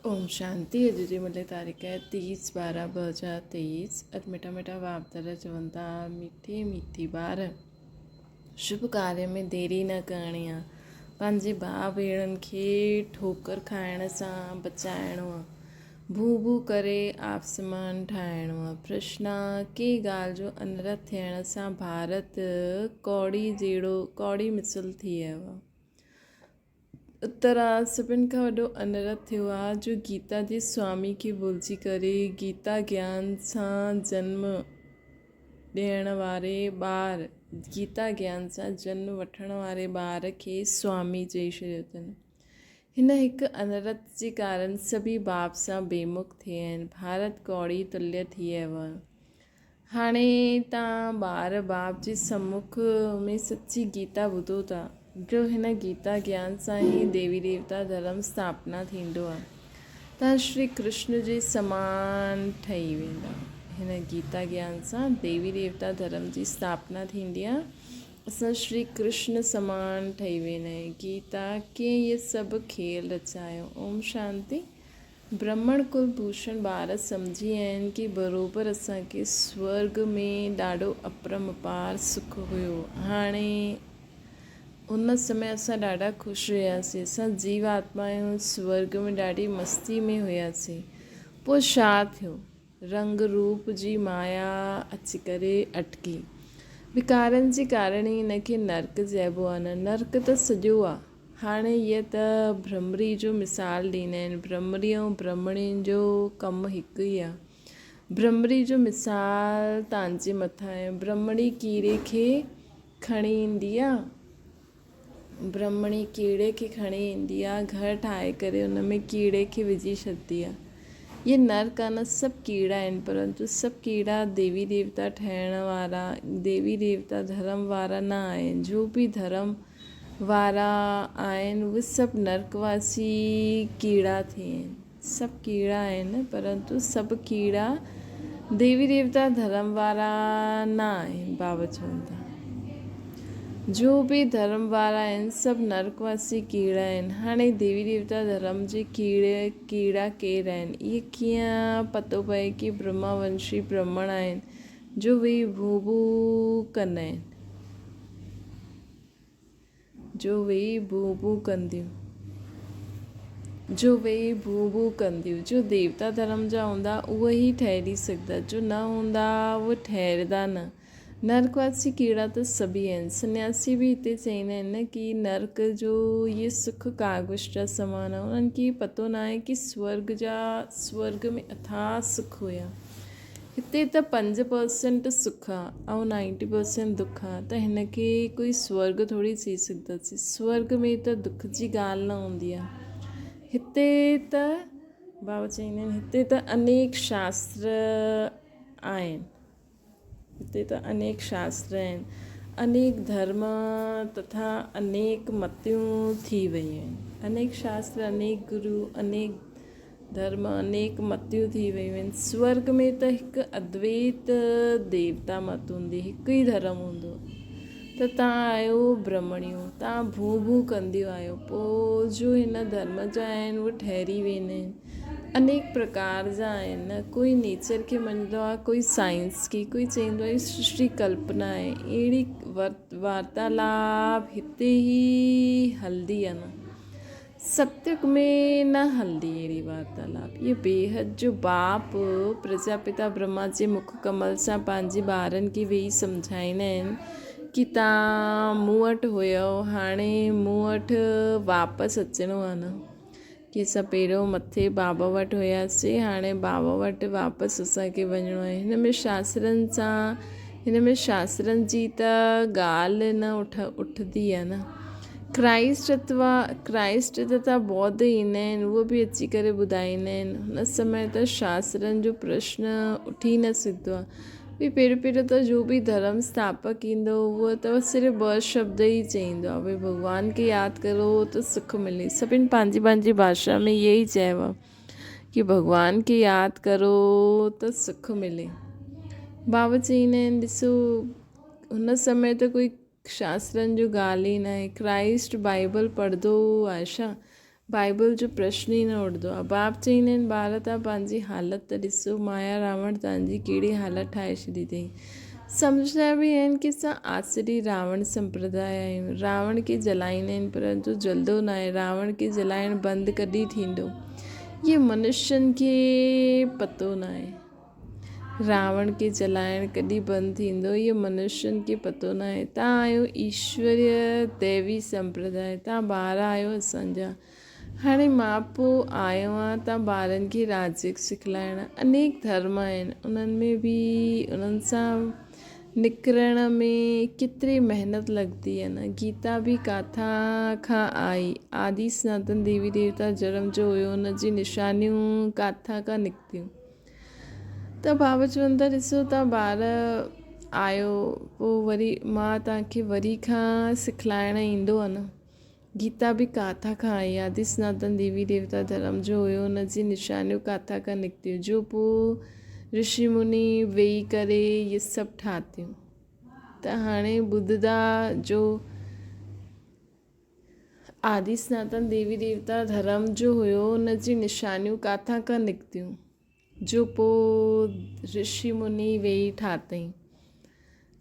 اوم شانتي اڄ جي ملي تاريخ 30 12 2023 اڄ مٺا مٺا باپ دادا چون ٿا مٺي مٺي ٻار شڀ ڪاري ۾ ديري نه ڪرڻي آ پنهنجي ڀاء ڀيڻن کي ٺوڪر کائڻ سان بچائڻو آ ڀو ڀو ڪري آسمان ٺاهڻو آ پرشنا ڪنهن ڳالهه جو انرٿ ٿيڻ سان ڀارت ڪوڙي جهڙو ڪوڙي مثل ٿي ويو آ اترا، سڀن کان وڏو انرٿ ٿيو آ جو گيتا جي سوامي کي ڀلجي ڪري گيتا گيان سان جنم ڏيڻ واري ٻار، گيتا گيان سان جنم وٺڻ واري ٻار کي سوامي چئي ڇڏيو اٿن. هن هڪ انرٿ جي ڪارڻ سڀئي باپ سان بيمک ٿي آهن. ڀارت ڪوڙي تليه ٿي ويو آ. هاڻي توهان ٻار باپ جي سمک ۾ سچي گيتا ٻڌو ٿا، جو هن گيتا گيان سان ئي ديوي ديوتا ڌرم اسٿاپنا ٿيندو آهي. توهان شري ڪرشن جي سمان ٺهي ويندا. هن گيتا گيان سان ديوي ديوتا ڌرم جي اسٿاپنا ٿيندي آهي. اسان شري ڪرشن سمان ٺهي ويندا آهيون. گيتا ڪنهن اهي سڀ کيل رچايو؟ اوم شانتي. برهمڻ ڪل ڀوشڻ ٻار سمجهي آهن ڪي بروبر اسان کي سورڳ ۾ ڏاڍو اپرم اپار سک هيو هاڻي ان سمي اسان ڏاڍا خوش هياسين اسان جيو آتما آهيون سورڳ ۾ ڏاڍي مستي ۾ هياسين پوء ڇا ٿيو رنگ روپ جي مايا اچي ڪري اٽڪي وڪارن جي ڪارڻ ئي ان کي نرڪ چئبو آهي نه نرڪ ته سڄو آهي هاڻي اهي ته ڀرمري جو مثال ڏيندا آهن. ڀرمري ۽ برهمڻين جو ڪم هڪ ئي آهي. ڀرمري جو مثال تان جي مٿان آهي. برهمڻي ڪيڙي کي کڻي ايندي آ. برهمڻي ڪيڙي کي کڻي ايندي آ، گهر ٺاهي ڪري ان ۾ ڪيڙي کي وجهي ڇڏندي آ. اهي نرڪ آ نه سڀ ڪيڙا آهن پرنتو سڀ ڪيڙا ديوي ديوتا ٺهڻ وارا، ديوي ديوتا ڌرم وارا نه آهن. جو به ڌرم وارا آهن اهي سڀ نرڪواسي ڪيڙا ٿي آهن. سڀ ڪيڙا آهن پرنتو سڀ ڪيڙا ديوي ديوتا ڌرم وارا نه آهن بابا چون ٿا جو به ڌرم وارا آهن سڀ نرڪواسي ڪيڙا آهن هاڻي ديوي ديوتا ڌرم جي ڪيڙي ڪيڙا ڪير آهن اهي ڪيئن پتو پئي ڪي برهما ونشي برهمڻ آهن جو ويهي ڀو ڀو ڪندا آهن. جو ويهي ڀون ڀون ڪنديون. جو ويهي ڀون ڀون ڪنديون. جو ديوتا ڌرم جا هوندا اهي ئي ٺهري سگهندا، جو نه هوندا اهي ٺهردا نه. نرڪواسي ڪيڙا ته سڀئي آهن. سنياسي به هتي چئيندا آهن نه ڪي نرڪ جو اهي سک ڪاغذ جا سمان آهن. انهن کي پتو ناهي ڪي سورڳ جا سورڳ ۾ اٿاهه سک هيا. هتي ته 5% سک آ ۽ نائنٽي پرسينٽ دک آ ته هن کي ڪوئي سورڳ ٿوري چئي سگهنداسين. سورڳ ۾ ته دک جي ڳالهه نه هوندي آ. هتي ته بابا چئيندا آهن هتي ته انيڪ شاستر آهن. هتي ته انيڪ شاستر آهن. انيڪ ڌرم تٿا انيڪ متيون ٿي ويون آهن. انيڪ شاستر، انيڪ گرو، انيڪ ڌرم انيڪ متيون ٿي ويون آهن. سورڳ ۾ ته هڪ ادويت ديوتا مت هوندي، هڪ ئي ڌرم هوندو. ته تان آهيو برهمڻيون، تان ڀون ڀون ڪنديون آهيو. پوء جو هن ڌرم جا آهن اهي ٺهري ويندا آهن. انيڪ پرڪار جا آهن نه، ڪوئي نيچر کي مڃندو آهي، ڪوئي سائنس کي، ڪوئي چوندو آهي سرشٽي ڪلپنا آهي. اهڙي وارتالاپ هتي ئي هلندي آهي نه. ستيگ ۾ نه هلندي اهڙي وارتالاپ. اهو بيحد جو باپ پرجاپتا برهما جي مک ڪمل سان پنهنجي ٻارن کي ويهي سمجهائيندا آهن ڪي توهان مون وٽ هيؤ هاڻي مون وٽ واپس اچڻو آهي نه ڪي اسان پهريون مٿي بابا وٽ هياسي هاڻي بابا وٽ واپس اسان کي وڃڻو آهي هن ۾ شاسترن سان هن ۾ شاسترن جي ته ڳالهه نه اٺندي آهي نه. ڪرائسٽ اتوا ڪرائسٽ تٿا ٻوڌ ايندا آهن اهي به اچي ڪري ٻڌائيندا آهن هن سمي ته شاسترن جو پرشن اٺي نه سگهندو آهي ڀئي پهريون پهريون ته جو به ڌرم اسٿاپڪ ايندو اهو ته صرف ٻه شبد ئي چئيندو آهي ڀئي ڀڳوان کي ياد ڪرو ته سک ملي سڀني پنهنجي پنهنجي ڀاشا ۾ اهي ئي چيو آهي ڪي ڀڳوان کي ياد ڪرو ته سک ملي بابا چئيندا آهن ڏسو هن سمي ته ڪوئي شاسترن جو ڳالهه ئي ناهي. ڪرائسٽ بائيبل پڙهندو هو آ ڇا؟ بائيبل جو پرشن ئي نه اٺندو آهي. باپ چئيندا آهن، ٻار توهان پنهنجي حالت ته ڏسو، مايا راوڻ توهان جي ڪهڙي حالت ٺاهي ڇڏي اٿئي. سمجهندا به آهن ڪي اسان آسري راوڻ سمپرداء آهيون. راوڻ کي جلائيندا آهن پر جو جلدو ناهي. راوڻ کي جلائڻ بند ڪڏهن ٿيندو؟ اهي منشين کي پتو ناهي. راوڻ کي جلائڻ ڪڏهن بند ٿيندو اهو منشين کي پتو ناهي. توهان آهيو ايشوريه ديوي سمپرداء، توهان ٻار آهيو اسان جا. هاڻي مان پوء آيو آهيان توهان ٻارن کي راجيگ سکلائڻ. انيڪ ڌرم آهن انهن ۾ به انهن سان نڪرڻ ۾ ڪيتري محنت لڳندي آهي نه. گيتا به ڪاٿان کان آئي. آدي سناتن ديوي ديوتا جرم جو هيو ان جي نشانيون ڪاٿان کان نڪتيون. ته بابا چون ٿا ڏسو توهان ٻار آهيو پوء وري مان توهان کي وري کان سکلائڻ ايندو آهي نه گيتا به ڪاٿا کان آئي آدي سناتن ديوي ديوتا ڌرم جو هيو ان جي نشانيون ڪاٿا کان نڪتيون جو پوء رشي مني ويهي ڪري اهي سڀ ٺاهتيون ته هاڻي ٻڌندا جو آدي سناتن ديوي ديوتا ڌرم جو هيو ان جي نشانيون ڪاٿان کان نڪتيون جو پوء رشي مني ويهي ٺاتئين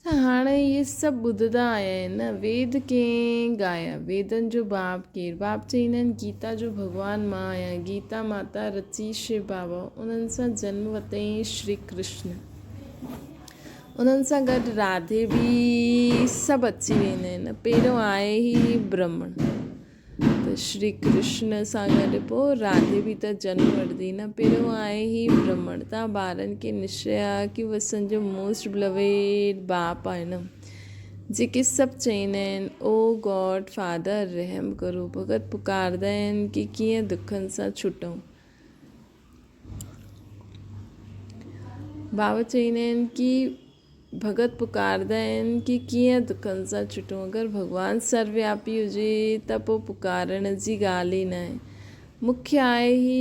ته هاڻي اهي سڀ ٻڌندا آيا آهن نه ويد ڪنهن ڳايا ويدن جو باپ ڪير باپ چئيندا آهن گيتا جو ڀڳوان مان آهيان گيتا ماتا رچي شو بابا انهن سان جنم ورتئين شري ڪرشن. انهن سان گڏ راڌي به سڀ اچي ويندا آهن. پهريون آهي ئي برهمڻ ته شري ڪرشن سان گڏ پوء راڌي به ته جنم وٺندي نه. پهريون آهي ئي برهمڻ. توهان ٻارن کي نشچي آهي ڪي هو اسان جو موسٽ بلويڊ باپ آهي نه. جيڪي سڀ چئيندا آهن او گاڊ فادر رحم ڪرو. ڀڳت پڪاردا آهن ڪي ڪيئن دکن سان ڇٽون. بابا چئيندا آهن ڪي ڀڳت پڪاردا آهن ڪي ڪيئن دکن سان ڇٽون اگر ڀڳوان سروياپي هجي ته پوء پڪارڻ جي ڳالهه ئي ناهي مکيه آهي هي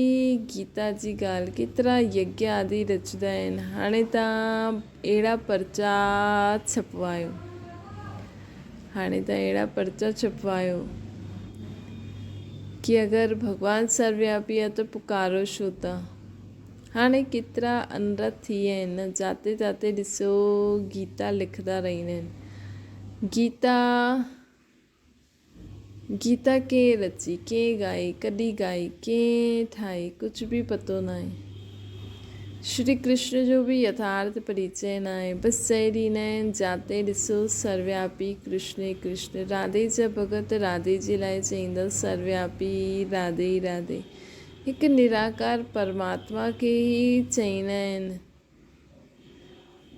گيتا جي ڳالهه ڪيترا يگيا آدي رچدا آهن هاڻي تان اهڙا پرچا ڇپوايو هاڻي ته اهڙا پرچا ڇپوايو ڪي اگر ڀڳوان سروياپي آ ته پڪارو ڇو ٿا. هاڻي ڪيترا انرٿ ٿي ويا آهن جاتي تاتي ڏسو گيتا لکندا رهندا آهن. گيتا گيتا ڪنهن رچي، ڪنهن ڳائي، ڪڏهن ڳائي، ڪنهن ٺاهي، ڪجهه به پتو ناهي. شري ڪرشن جو به يٿارٿ پريچئه ناهي. بس چئي ڏيندا آهن، جاتي ڏسو سروياپي ڪرشن ئي ڪرشن. راڌي جا ڀڳت راڌي جي لاء چئيندا سروياپي راڌي ئي راڌي. هڪ نراڪار پرماتما کي ئي چئيندا آهن.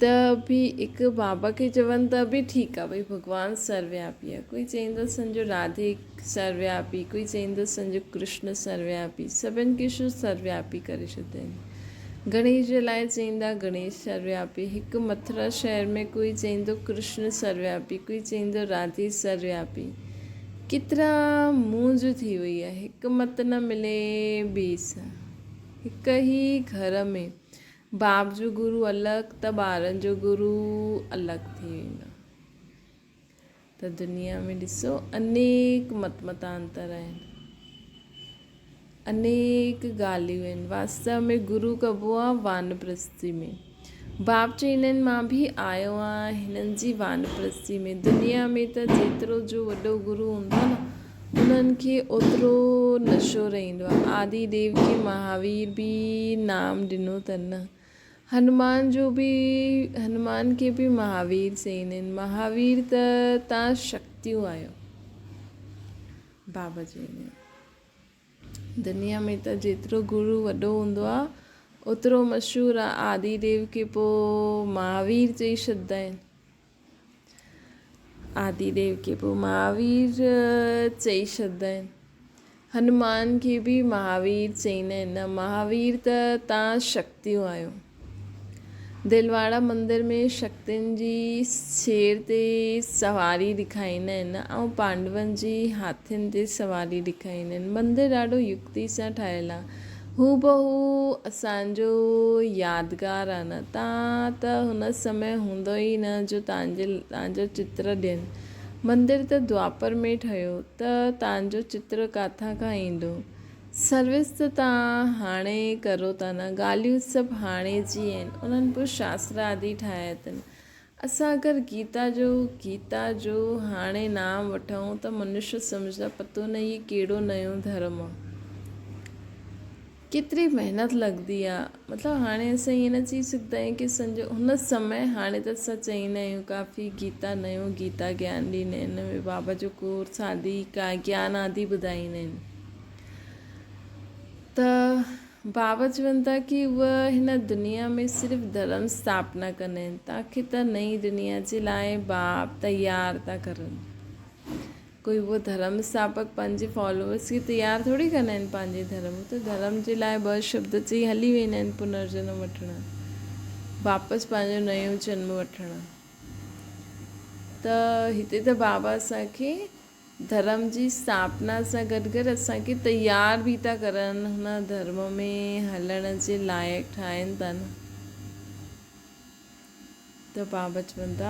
ته به هڪ بابا کي چون ته به ٺيڪ آ ڀئي ڀڳوان سروياپي آ ڪوئي چئيندو سمجهو راڌي سروياپي ڪوئي چئيندو سمجهو ڪرشن سروياپي سڀن کي شو سروياپي ڪري ڇڏيندا آهن گڻيش جي لاء چئيندا گڻيش سروياپي هڪ مٿرا شهر ۾ ڪوئي چئيندو ڪرشن سروياپي ڪوئي چئيندو راڌي سروياپي ڪيترا مونجهه ٿي وئي آ هڪ مت نه ملي ٻي سان هڪ ئي گهر ۾ باپ جو گرو الڳ ته ٻارن جو گرو الڳ ٿي ويندو ته دنيا ۾ ڏسو انيڪ مت متانتر آهن انيڪ ڳالهيون آهن واستو ۾ گرو ڪبو آهي وانپرستي ۾ باپ چوندا آهن مان به آيو آهيان هنن جي وانپرستي ۾ دنيا ۾ ته جيترو جو وڏو گرو هوندو آهي نه انهن کي اوترو نشو رهندو آهي. آدي ديو کي مهاوير به نام ڏنو اٿن نه. هنومان جو به هنومان کي به مهاوير چئيندا آهن. مهاوير ته تان شڪتيون آهيو. بابا چئيندا آهن. دنيا ۾ ته جيترو گرو وڏو هوندو آهي اوترو مشهور آهي. آدي ديو کي پوء مهاوير چئي ڇڏندا آهن. آدي ديو کي پوء مهاوير چئي ڇڏندا آهن. هنومان کي به مهاوير چئيندا آهن نه مهاوير ته تان شڪتيون آهيو. دلواڙا مندر ۾ شڪتين جي شير تي سواري ڏيکاريندا آهن ۽ پانڊون جي هاٿين تي سواري ڏيکاريندا آهن. مندر ڏاڍو يڪتي سان ٺاهيل آهي. هوبهو اسان جو يادگار آ نه تان ته هن سمي هوندو ئي نه جو تان جي تان جو چتر ڏين. مندر ته دوآپر ۾ ٺهيو ته تان جو چتر ڪاٿان کان ايندو. سروس ته توهان هاڻي ڪرو ٿا نه، ڳالهيون سڀ هاڻي جي آهن، انهن پوء شاستر آدي ٺاهيا اٿن. اسان اگر گيتا جو گيتا جو هاڻي نام وٺون ته منشي سمجهندا پتو نه هي ڪهڙو نيون ڌرم آ. ڪيتري محنت لڳندي آ. مطلب هاڻي اسان ائين نه چئي سگهندا آهيون ڪي سمجهو هن سمي هاڻي ته اسان چئيندا آهيون ڪافي گيتا نيون گيتا گيان ڏيندا آهن ان ۾ بابا جو ڪورس آدي گيان آدي ٻڌائيندا آهن ته بابا چون ٿا ڪي اهي هن دنيا ۾ صرف ڌرم اسٿاپنا ڪندا آهن تاڪي ته نئين دنيا جي لاء باپ تيار ٿا ڪرن. ڪوئي اهو ڌرم اسٿاپڪ پنهنجي فالوورس کي تيار ٿوري ڪندا آهن پنهنجي ڌرم هو ته ڌرم جي لاء ٻه شبد چئي هلي ويندا آهن پنرجنم وٺڻ واپس پنهنجو نيو جنم وٺڻ ته هتي ته بابا اسان کي ڌرم جي اسٿاپنا سان گڏ گڏ اسان کي تيار به ٿا ڪرن هن ڌرم ۾ هلڻ جي لائق ٺاهين ٿا نه. ته بابا چون ٿا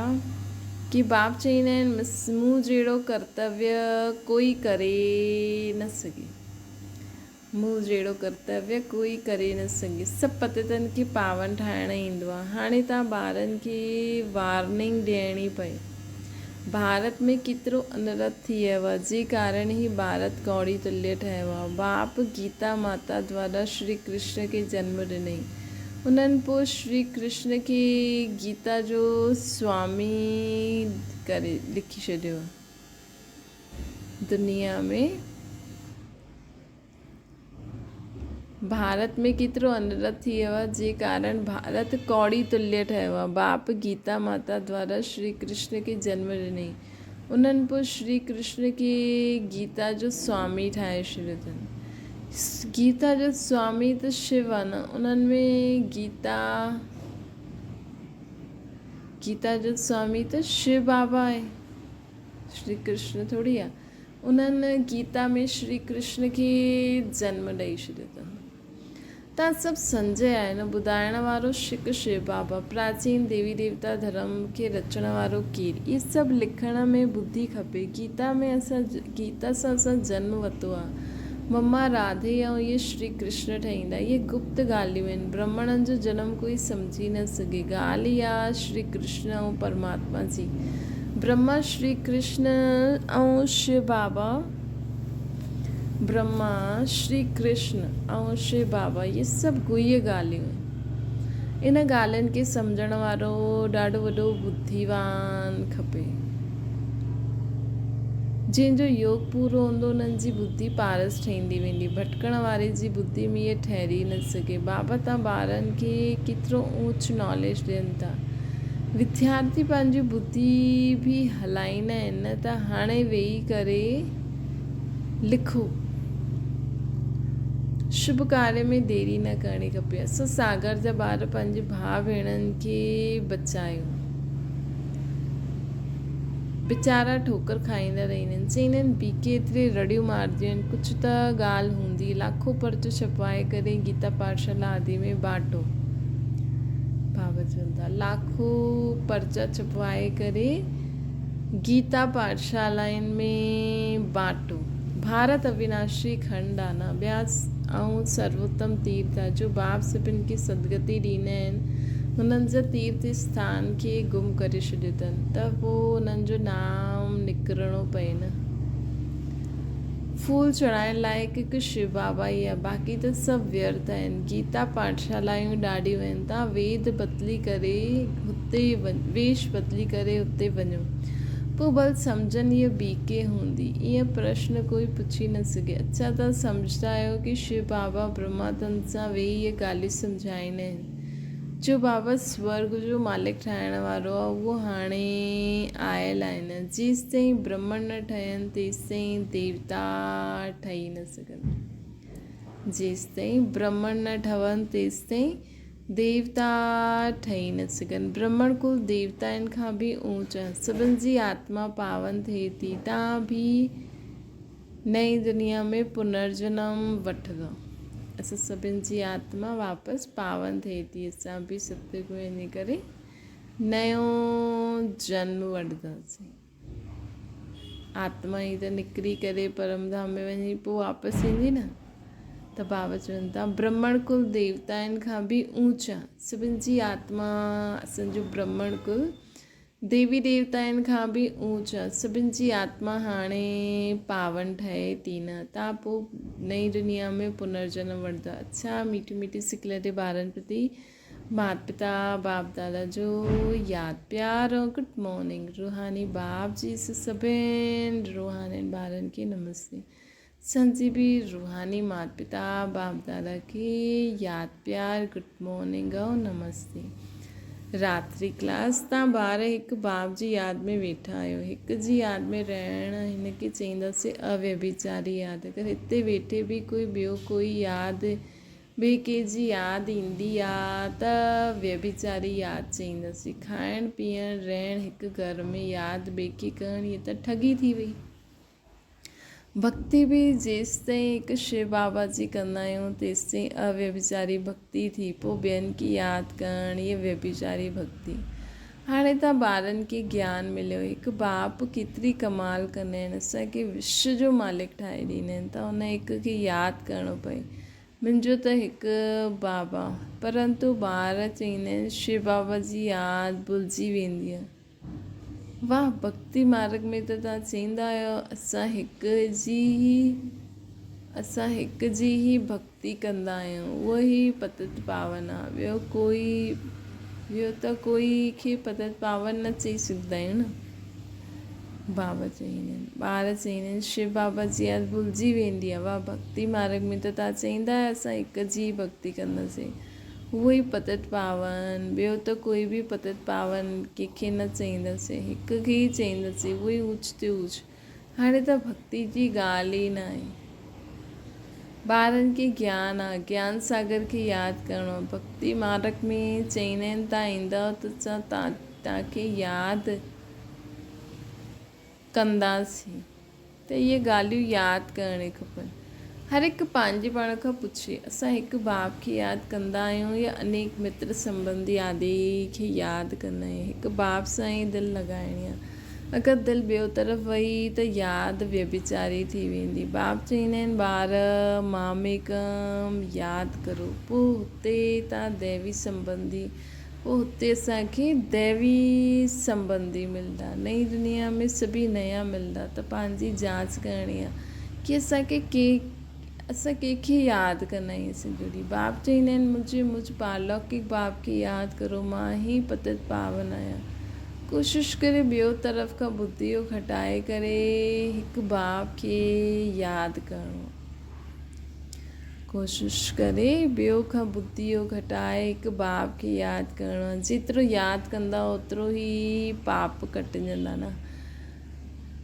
ڪي باب چئيندا آهن مون جهڙو ڪرتويه ڪوئي ڪري نه سگهي مون جهڙو ڪرتويه ڪوئي ڪري نه سگهي سڀ پتيتن کي پاون ٺاهڻ ايندو آهي هاڻي تان ٻارن کي وارننگ ڏيڻي پئي ڀارت ۾ ڪيترو انرٿ ٿي ويو آهي جي ڪارڻ هي ڀارت ڪوڙي تليه ٺهيو آهي باپ گيتا ماتا دوارا شري ڪرشن کي جنم ڏنئي انهن پوء شري ڪرشن کي گيتا جو سوامي ڪري لکي ڇڏيو. دنيا ۾ ڀارت ۾ ڪيترو انرٿ ٿي ويو آهي، جنهن ڪارڻ ڀارت ڪوڙي تليه ٺهيو آهي. باپ گيتا ماتا دوارا شري ڪرشن کي جنم ڏنائين. انهن پوء شري ڪرشن کي گيتا جو سوامي ٺاهي ڇڏيو اٿن. گيتا جو سوامي ته شو آهي نه، انهن ۾ گيتا گيتا جو سوامي ته شو بابا آهي، شري ڪرشن ٿوري آهي. انهن گيتا ۾ شري ڪرشن کي جنم ڏئي ڇڏيو اٿن. تان سڀ سنجي آهي نه ٻڌائڻ وارو شڪ شو بابا، پراچين ديوي ديوتا ڌرم کي رچڻ وارو ڪير؟ اهي سڀ لکڻ ۾ ٻڌي کپي. گيتا ۾ اسان گيتا سان اسان جنم وتو آ. مما راڌي ۽ اهي شري ڪرشن ٺهيندا. اهي گپت ڳالهيون آهن. برهمڻن جو جنم ڪوئي سمجهي نه سگهي. ڳالهه اها آ شري ڪرشن ۽ پرماتما جي. برهما شري ڪرشن ۽ شو بابا. برهما، شري ڪرشن ۽ شو بابا اهي سڀ گوئي ڳالهيون آهن. ان ڳالهين کي سمجهڻ وارو ڏاڍو وڏو ٻڌيوان کپي. جنهن جو يوگ پورو هوندو انهن جي ٻڌي پارس ٺهندي ويندي. ڀٽڪڻ واري جي ٻڌي ۾ اهي ٺهري نه سگهي. بابا تان ٻارن کي ڪيترو اوچ ناليج ڏين ٿا. وديارٿي پنهنجي ٻڌي به هلائيندا آهن نه ته هاڻي ويهي ڪري لکو. شڀ ڪاري ۾ ديري نه ڪرڻي کپي. اسان ساگر جا ٻار پنهنجي ڀاء ڀيڻن کي بچايون. ويچارا ٺوڪر کائيندا رهندا آهن. چئيندا آهن بي ڪي ايتري رڙيون مارنديون آهن ڪجهه ته ڳالهه هوندي. لاکو پرچو ڇپائي ڪري گيتا پاٺشالا آدي ۾ بانٽو. بابا چون ٿا لاکو پرچا ڇپوائي ڪري گيتا پاٺشالائن ۾ بانٽو. ڀارت اويناشي کنڊ آ نه اڀياس ۽ سروتم تيرٿ آ جو باب سڀن کي سدگتي ڏيندا آهن هنن جا تيرٿ اسٿان کي گم ڪري ڇڏيو اٿن ته پو انهن جو نام نڪرڻو پئي نه. ڦول چڙهائڻ لائق هڪ شو بابا ئي آهي، باقي ته سڀ ويرٿ آهن. گيتا پاٺشالايون ڏاڍيون آهن، تان ويد بدلي ڪري هتي ويش بدلي ڪري هتي وڃو. پوء ڀل سمجهن هيء بي ڪي هوندي. ايئن پرشن ڪوئي پڇي نه سگهي. اڇا تان سمجهندا آهيو ڪي شو بابا برهما تن سان ويهي اهي ڳالهيون سمجهائيندا آهن. جو بابا سورڳ جو مالڪ ٺاهڻ وارو آهي اهو هاڻي آيل آهي نه. جيستائين برهمڻ نه ٺهن تيستائين ديوتا ٺهي نه سگهن. جيستائين برهمڻ نه ٺهن تيستائين ديوتا ٺهي نه سگهن. برهمڻ ڪل ديوتائن کان به اونچ آهي. سڀن جي آتما پاون ٿئي ٿي. تان به نئين دنيا ۾ پنرجنم وٺندو. اسان سڀن جي آتما واپس پاون ٿئي ٿي. اسان به ستيگ ۾ وڃي ڪري نيون جنم وٺنداسين. آتما ئي ته نڪري ڪري پرم ڌام ۾ وڃي پوء واپس ايندي نه. ته بابا چون ٿا برهمڻ ڪل ديوتائن کان به اونچا سڀن جي آتما اسان جو برهمڻ ڪل ديوي ديوتائن کان به اونچا سڀن جي آتما هاڻي پاون ٺهي ٿي نه تان پوء نئين دنيا ۾ پنرجنم وٺندا. اڇا ميٺي ميٺي سڪليٽي ٻارن پرتي مات پتا باپ دادا جو ياد پيار ۽ گڊ مارننگ روحاني باپ جي سڀن روحانين ٻارن کي نمستي. سنجي به روحاني مات پتا باپ دادا کي ياد پيار گڊ مارننگ ۽ نمستي. راتري ڪلاس تان ٻار هڪ باپ جي ياد ۾ ويٺا آهيو. هڪ جي ياد ۾ رهڻ هن کي چئينداسين اويڀيچاري ياد. اگر هتي ويٺي به ڪوئي ٻيو ڪوئي ياد ٻئي ڪنهن جي ياد ايندي آ ته ويڀيچاري ياد چئينداسين. کائڻ پيئڻ رهڻ هڪ گهر ۾ ياد ٻئي کي ڪرڻ هيء ته ٺڳي ٿي وئي. ڀڳتي به جيستائين هڪ شو بابا جي ڪندا آهيون تيستائين اويڀچاري ڀڳتي ٿي پوء ٻين کي ياد ڪرڻ هيء ويڀچاري ڀڳتي. هاڻي تان ٻارن کي گيان مليو هڪ باپ ڪيتري ڪمال ڪندا آهن اسان کي وشو جو مالڪ ٺاهي ڏيندا آهن ته ان هڪ کي ياد ڪرڻو پئي منهنجو ته هڪ بابا پرنتو ٻار چئيندا آهن شو بابا جي ياد ڀلجي ويندي آهي. واھ ڀڳتي مارگ ۾ ته توهان چئيندا آهيو اسان هڪ جي ئي اسان هڪ جي ئي ڀڳتي ڪندا آهيون اهو ئي پتت پاون آ ٻيو ڪوئي ٻيو ته ڪوئي کي پتت پاون نه چئي سگهندا آهيون نه بابا چئيندا آهن ٻار چئيندا آهن شو بابا جي ياد ڀلجي ويندي آ واھ ڀڳتي مارگ ۾ ته توهان چئيندا آهيو اسان هڪ جي ئي ڀڳتي ڪنداسين اهو ئي پتت پاون، ٻيو ته ڪوئي به پتت پاون ڪنهن کي نه چئينداسين، هڪ کي ئي چئينداسين، اهو ئي اوچ تي اوچ. هاڻي ته ڀڳتي جي ڳالهه ئي ناهي. ٻارن کي گيان آ، گيان ساگر کي ياد ڪرڻو آ. ڀڳتي مارگ ۾ چئيندا آهن تان ايندؤ ته توهان کي ياد ڪنداسين ته اهي ڳالهيون ياد ڪرڻ کپن. هر هڪ پنهنجي پاڻ کان پڇي، اسان هڪ باپ کي ياد ڪندا آهيون يا انيڪ متر سنٻنڌي آدي کي ياد ڪندا آهيون؟ هڪ باپ سان ئي دل لڳائڻي آهي. اگر دل ٻيو طرف وئي ته ياد ويڀچاري ٿي ويندي. باپ چئيندا آهن، ٻار ماميڪم ياد ڪرو، پوء هتي تان ديوي سنٻنڌي پوء هتي اسان کي ديوي سنٻنڌي ملندا. نئين دنيا ۾ سڀئي نيا ملندا ته پنهنجي جاچ ڪرڻي آ ڪي اسان کي ڪي اسان ڪنهن کي ياد ڪندا آهيون سڄو ڏينهن. باپ چئيندا آهن منهنجي مجھ پارلوڪڪ باپ کي ياد ڪرو مان ئي پتت پاون آهيان. ڪوشش ڪري ٻيو طرف کان ٻڌيو گهٽائي ڪري هڪ باپ کي ياد ڪرڻو. ڪوشش ڪري ٻيو کان ٻڌيو گهٽائي هڪ باپ کي ياد ڪرڻو آهي. جيترو ياد ڪندا اوترو ئي پاپ ڪٽجندا نه.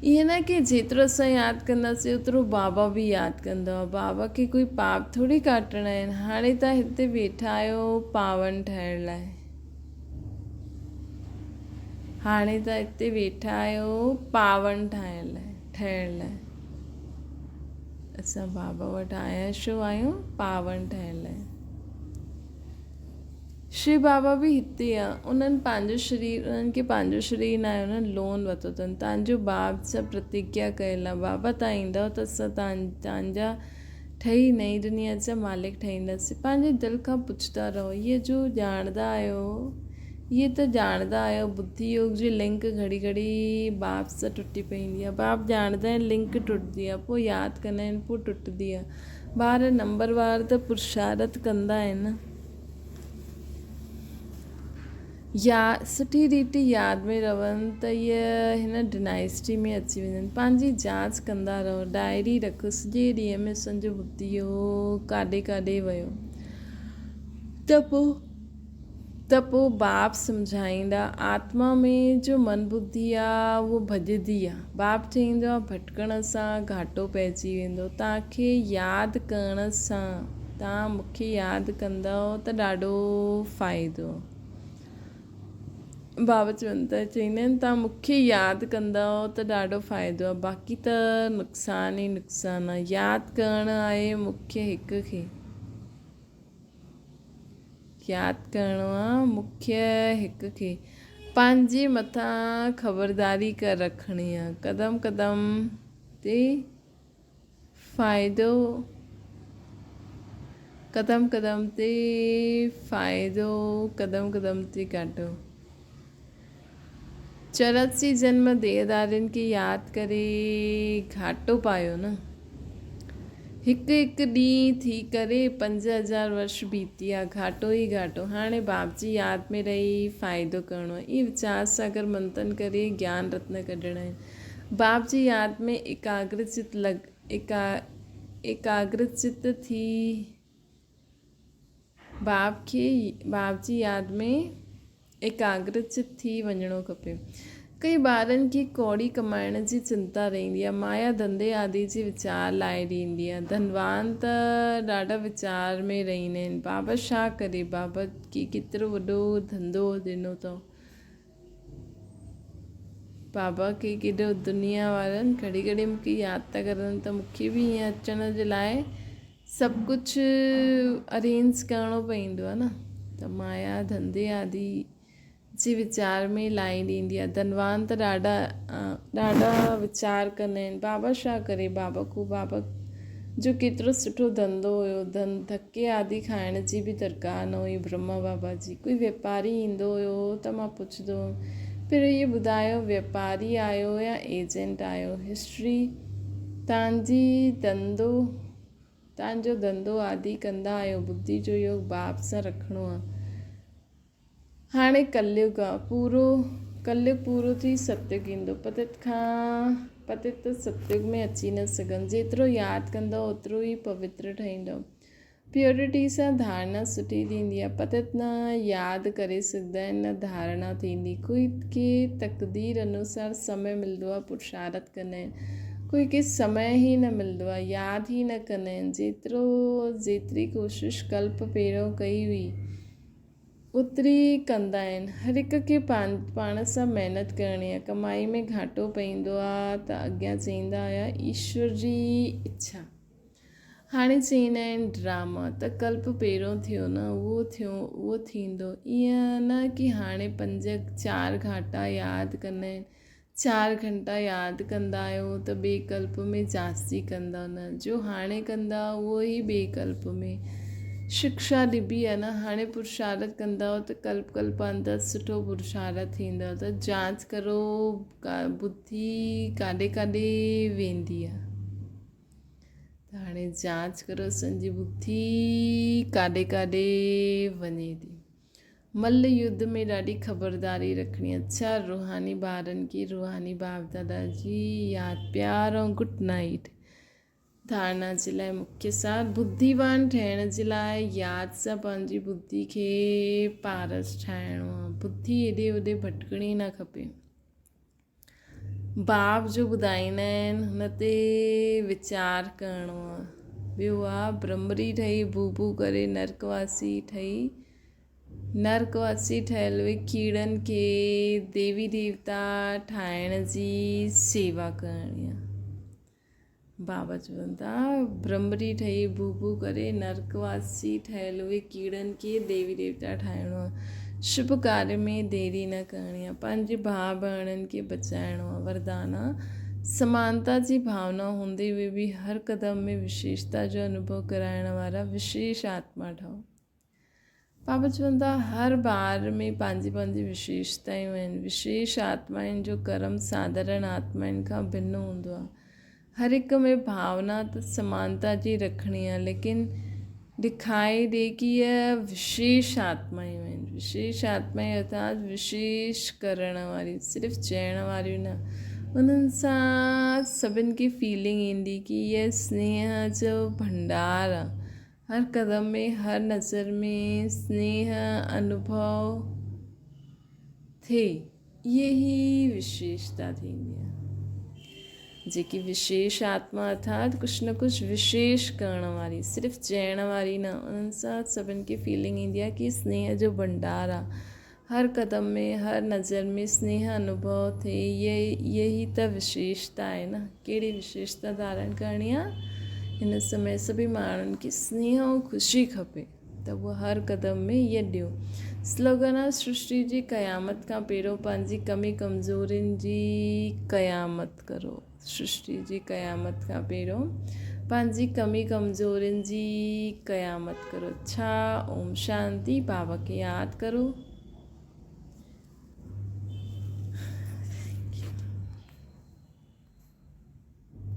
ائين نه ڪي جيترو اسان ياد ڪنداسين اوترو بابا به ياد ڪندو آهي. بابا کي ڪوئي پاپ ٿوري ڪاٽڻا آهن. هاڻي توهان هتي ويٺا آهيو پاون ٺاهڻ لاء. هاڻي توهان هتي ويٺا آهيو پاون ٺاهڻ لاء ٺهڻ لاء. اسان بابا وٽ آيا ڇو آهيون پاون ٺاهڻ لاء. شو بابا به هتي آ. انهن پنهنجو شرير انهن کي پنهنجو شرير ناهي انهن لون ورتو اٿن. تان جو باب سان پرتگيا ڪيل آ. بابا تان ايندؤ ته اسان تان تان جا ٺهي نئين دنيا جا مالڪ ٺهينداسين. پنهنجي دل کان پڇندا رهو. هيء جو ڄاڻندا آهيو اهي ته ڄاڻندا آهيو ٻڌي يوگ جي لنڪ گهڙي گهڙي باپ سان ٽٽي پوندي آهي. باپ ڄاڻندا آهن لنڪ ٽٽندي آهي پوء ياد ڪندا آهن پوء ٽٽندي آهي. ٻار نمبر وار ته پرشارت ڪندا آهن نه. يا سٺي ريت ياد ۾ رهن ته اهي هن ڊنائسٽي ۾ اچي وڃن. پنهنجي جاچ ڪندا رهو. ڊائري رکو سڄي ڏينهن ۾ اسان جو ٻڌي يوگ ڪاڏي ڪاڏي ويو ته پوء ته پوء باپ سمجهائيندا، آتما ۾ جو من ٻڌي آ، اهو ڀڄندي آ. باپ چئيندو آ، ڀٽڪڻ سان گهاٽو پئجي ويندو. توهان کي ياد ڪرڻ سان، توهان مون کي ياد ڪندؤ ته ڏاڍو فائدو. بابا چون ٿا، چئيندا آهن، توهان مون کي ياد ڪندؤ ته ڏاڍو فائدو آ، باقي ته نقصان ئي نقصان آ. ياد ڪرڻ آهي مون کي هڪ کي. ياد ڪرڻو آ مکيه هڪ کي. پنهنجي مٿان خبرداري ڪر رکڻي آ. قدم قدم تي فائدو قدم قدم تي فائدو قدم قدم تي گهاٽو. 84 جنم ديهدارين کي ياد ڪري گهاٽو پايو نه. هڪ هڪ ڏينهن ٿي ڪري 5000 ورش بيتيا، گهاٽو ئي گهاٽو. هاڻي باپ جي ياد ۾ رهي فائدو ڪرڻو آهي. ائين ويچار ساگر منٿن ڪري گيان رتن ڪڍڻا آهن. باپ جي ياد ۾ ايڪاگرچت لڳ ايڪاگرچت ٿي باپ کي باپ جي ياد ۾ ايڪاگرچت ٿي وڃڻو کپي. ڪئي ٻارن کي ڪوڙي ڪمائڻ جي چنتا رهندي آهي. مايا ڌنڌي آدي جي ويچار لائي ڏيندي آهي. ڌنوان ته ڏاڍا ويچار ۾ رهندا آهن. بابا ڇا ڪري؟ بابا کي ڪيترو وڏو ڌنڌو ڏنو اٿئون. بابا کي ڪيڏو دنيا وارن گهڙي گهڙي مون کي ياد ٿا ڪرن ته مون کي به ائين اچڻ جي لاء سڀ ڪجهه ارينج ڪرڻو پوندو آهي نه ته مايا ڌنڌي آدي جي ويچار ۾ لائي ڏيندي آهي ڌنوان ته ڏاڍا ڏاڍا ويچار ڪندا آهن بابا ڇا ڪري بابا کو بابا جو ڪيترو سٺو ڌنڌو هيو ڌن ڌڪي آدي کائڻ جي به درڪار نه هئي برهما بابا جي ڪوئي ويپاري ايندو هيو ته مان پڇندو هيم پهريون اهي ٻڌايو ويپاري آهيو يا ايجنٽ آهيو هسٽري تان جي ڌنڌو تان جو ڌنڌو آدي ڪندا آهيو ٻڌي جو يوگ باپ سان رکڻو آهي هاڻي ڪليگ آ پورو ڪليگ پورو ٿي ستيگ ايندو پتت کان پتت ته ستيگ ۾ اچي نه سگهن جيترو ياد ڪندؤ اوترو ئي پوتر ٺهيندؤ پيورٽي سان ڌارڻا سٺي ٿيندي آ پتت نه ياد ڪري سگهندا آهن نه ڌارڻا ٿيندي ڪوئي کي تقدير انوسار سمي ملندو آ پرشارت ڪندا آهن ڪوئي کي سمي ئي نه ملندو آ ياد ئي نه ڪندا آهن جيترو جيتري ڪوشش ڪلپ پهريون ڪئي هئي اوتري ئي ڪندا آهن. هر هڪ کي پاڻ سان محنت ڪرڻي آهي. ڪمائي ۾ گهاٽو پئيندو آ ته اڳيان چئيندا هيا ايشور جي اڇا. هاڻي چئيندا آهن ڊراما ته ڪلپ پهريون ٿيو نه اهو ٿيو اهو ٿيندو. ائين نه ڪي هاڻي پنج چار گهاٽا ياد ڪندا آهن. چار گهنٽا ياد ڪندا آهيو ته ٻئي ڪلپ ۾ جاستي ڪندؤ نه جو هاڻي ڪندا اهو ئي ٻئي ڪلپ ۾ شڪشا ڏبي آهي نه هاڻي پرشارت ڪندؤ ته ڪلپ ڪلپانتر سٺو پرشارت ٿيندو ته جانچ ڪرو ٻڌي ڪاڏي ڪاڏي ويندي آهي ته هاڻي جانچ ڪرو اسان جي ٻڌي ڪاڏي ڪاڏي وڃي ٿي. ملھ يڌ ۾ ڏاڍي خبرداري رکڻي. اڇا روحاني ٻارن کي روحاني باپ دادا جي ياد پيار ۽ گڊ نائيٽ ڌارڻا جي لاء مکيه سار ٻڌيوان ٺهڻ جي لاء ياد سان پنهنجي ٻڌي کي پارس ٺاهڻو آ ٻڌي هيڏي هوڏي ڀٽڪڻي نه کپي. باب جو ٻڌائيندا آهن هن تي ويچار ڪرڻو آهي. ٻيو آ برهمري ٺهي ڀو ڀو ڪري نرڪ واسي ٺهي نرڪ واسي ٺهيل اهي ڪيڙن کي ديوي ديوتا ٺاهڻ جي سيوا ڪرڻي آهي. بابا چون ٿا برهمري ٺهي ڀو ڀو ڪري نرڪ واسي ٺهيل اهي ڪيڙن کي ديوي ديوتا ٺاهڻو آهي. شڀ ڪاريه ۾ ديري نه ڪرڻي آهي. پنهنجي ڀاء ڀيڻن کي بچائڻو آهي. وردان آ سمانتا جي ڀاونا هوندي هوئي به هر قدم ۾ وشيشتا جو انوڀو ڪرائڻ وارا وشيش آتما ٺهو. بابا چون ٿا هر ٻار ۾ پنهنجي پنهنجي وشيشتائون آهن. وشيش آتمائن جو ڪرم ساڌارڻ آتمائن کان ڀن هوندو آهي. هر هڪ ۾ ڀاونا ته سمانتا جي رکڻي آهي ليڪن ڏکائي ڏي ڪي اهي وشيش آتمائون آهن. وشيش آتمائون ارٿات وشيش ڪرڻ واريون صرف چئڻ واريون نه. انهن سان سڀن کي فيلنگ ايندي ڪي اهي سنيهه جو ڀنڊار آهي. هر قدم ۾ هر نظر ۾ سنيهه انوڀو ٿئي اهي ئي وشيشتا ٿيندي آهي. جيڪي وشيش آتما ارٿات ڪجهه نه ڪجهه وشيش ڪرڻ واري صرف چئڻ واري نه انهن سان سڀن کي فيلنگ ايندي آهي ڪي سنيهه جو ڀنڊار آهي هر قدم ۾ هر نظر ۾ سنيهه انوڀو ٿئي اهي ئي ته وشيشتا آهي نه. ڪهڙي وشيشتا ڌارڻ ڪرڻي آهي؟ هن سمي سڀئي ماڻهن کي سنيهه ۽ خوشي کپي ته اهو هر قدم ۾ اهي ڏيو. سلوگن آهي سرشٽي جي قيامت کان پهريون پنهنجي ڪمي ڪمزورين جي قيامت ڪرو. سرشٽي جي قيامت کان پهريون پنهنجي ڪمي ڪمزورين جي قيامت ڪرو. اڇا اوم شانتي بابا کي ياد ڪرو.